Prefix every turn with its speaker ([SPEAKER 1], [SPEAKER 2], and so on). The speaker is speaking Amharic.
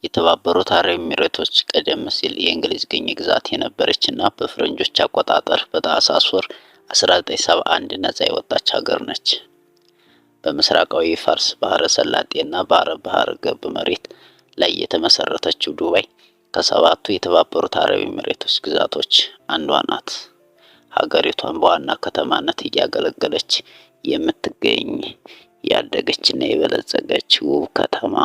[SPEAKER 1] የተባበሩት አረብ ኤሚሬቶች ቀደም ሲል የእንግሊዝ ቅኝ ግዛት የነበረችና በፈረንጆች አቆጣጠር በታህሳስ ወር 1971 ነጻ የወጣች ሀገር ነች። በምስራቃዊ ፋርስ ባህረ ሰላጤና በአረብ ባህረ ገብ መሬት ላይ የተመሰረተችው ዱባይ ከሰባቱ የተባበሩት አረብ ኤሚሬቶች ግዛቶች አንዷ ናት። ሀገሪቷን በዋና ከተማነት እያገለገለች የምትገኝ ያደገችና የበለጸገች ውብ ከተማ